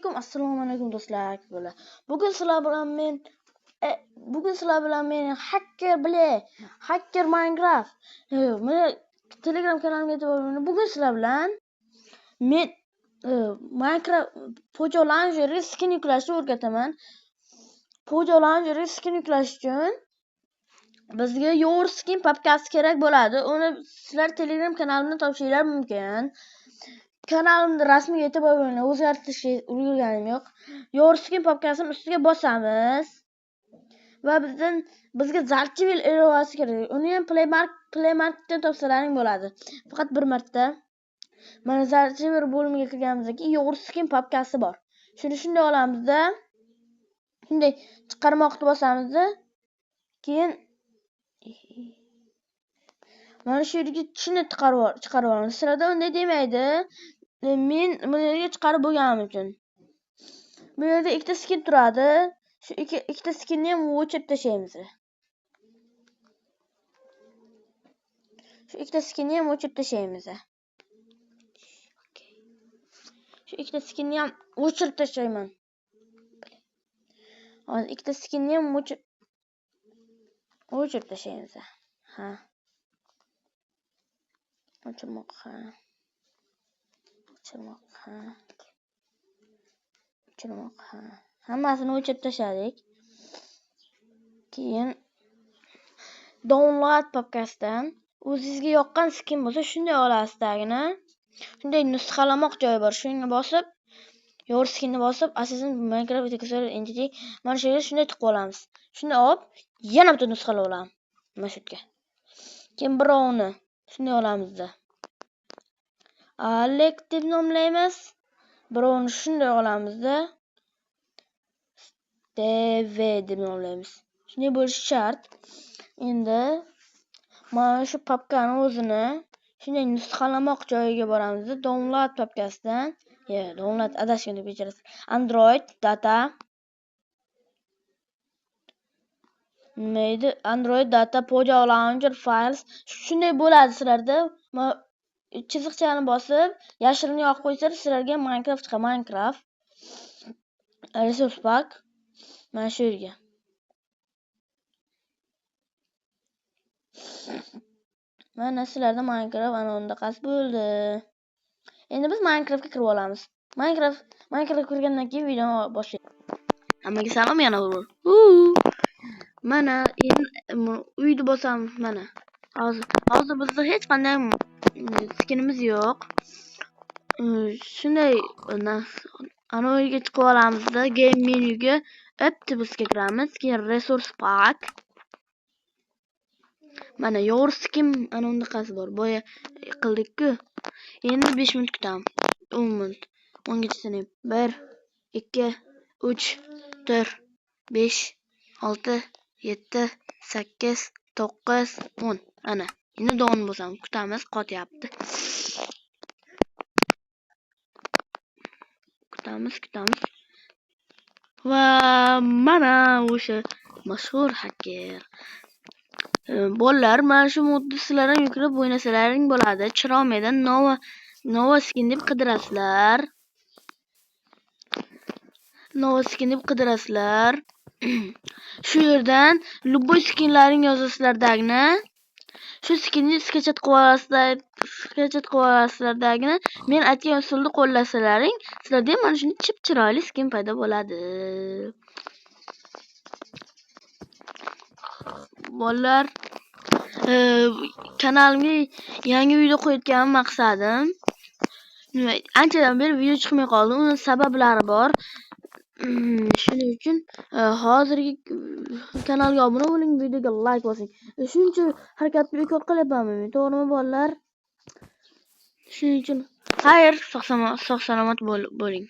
Alaykum, assalomu alaykum do'stlar. Bugun sizlar bilan men bugun sizlar bilan men Hacker Play, Hacker Minecraft. Mana Telegram kanalimga e'tibor bering. Bugun sizlar bilan men Minecraft Pojo Launcherga skin yuklashni o'rgataman. Pojo Launcherga skin yuklash uchun bizga Your Skin papkasi kerak bo'ladi. Uni sizlar Telegram kanalimdan topishinglar mumkin. Kanalimni rasmiga e'tibor bering, o'zgartirishga ulgurganim yo'q. Your Skin papkasini ustiga bosamiz va bizga Zarchivel ilovasi kerak. Uni ham Play Marketdan topsalaring bo'ladi. Faqat bir marta. Mana Zarchivel bo'limiga kirganimizdan keyin Your Skin papkasi bor. Shuni shunday olamizda, shunday chiqarmoqni bosamizda, keyin mana shu yerga shuni chiqarib olamiz. Sizlarda unday demaydi. Men bu yerga chiqarib bo'lganim uchun. Bu yerda ikkita skin turadi. Shu ikkita skinni ham o'chirib tashlaymiz. Shu ikkita skinni ham o'chirib tashlaymiz. Shu ikkita skinni ham o'chirib tashlayman. Hozir ikkita skinni ham o'chirib tashlaymiz. Ha. O'chirmoq, ha. O'chirmoq, ha. O'chirmoq, ha. Hammasini o'chirib tashladik. Keyin download papkasidan o'zingizga yoqqan skin bo'lsa shunday olasiz tagini. Shunday nusxalamoq joyi bor. Shunga bosib, Your Skinni bosib, Assassin Minecraft Entity mana shu yerga shunday tiqib olamiz. Shunday olib, yana bitta nusxalab olamiz. Mana shu yerga. Keyin birovni shunday olamizda. Alek deb nomlaymiz. Birovni shunday olamizda. TV deb nomlaymiz. Shunday bo'lishi shart. Endi mana shu papkani o'zini shunday nusxalamoq joyiga boramizda, download papkasidan, ya download adashgan deb kechirasiz. Android data nima edi? Android data Pojo Launcher files shunday bo'ladi sizlarda. Chiziqchani bosib, yashirinni yoqib qo'ysangiz sizlarga Minecraft chiqadi. Minecraft Resource Pack mana shu yerga. Mana sizlarda Minecraft ana undaqasi bo'ldi. Endi biz Minecraftga kirib olamiz. Minecraftga kirgandan keyin videoni boshlaymiz. Hammaga salom yana bir. Mana endi uyni bosamiz mana. Hozir bizda hech qanday skinimiz yo'q. Shunday ana uyga chiqib olamizda, game menyuga Optimusga kiramiz, keyin Resource Pack. Mana Your Skin ana undaqasi bor. Boya qildik-ku. Endi 5 minut kutamiz. 10 minut. 10 gacha sanayman. 1 2 3 4 5 6 7 8 9 10. Ana. Endi don bosamiz, kutamiz, qotyapti. Kutamiz, kutamiz. Va mana o'sha mashhur hacker. Bolalar, mana shu modni sizlar ham yuklab o'ynasalaring bo'ladi. Chrome'dan Nova skin deb qidirasizlar. Nova skin deb qidirasizlar. Shu yerdan любой skinlaring yozasizlar dagni. Shu skinni skachat qilib olasizlar, skachat qilib olasizlar dagni. Men aytgan usulni qo'llasalaring, sizlarda ham mana shunday chip-chiroyli skin paydo bo'ladi. Bolalar, kanalimga yangi video qo'yayotganim maqsadim anchadan beri video chiqmay qoldi. Uning sabablari bor. Shuning uchun hozirgi kanalga obuna bo'ling, videoga like bosing. Shuncha harakatni bekor qilyapmanmi men, to'g'rimi bolalar? Shuning uchun xayr, sog' salomat bo'ling.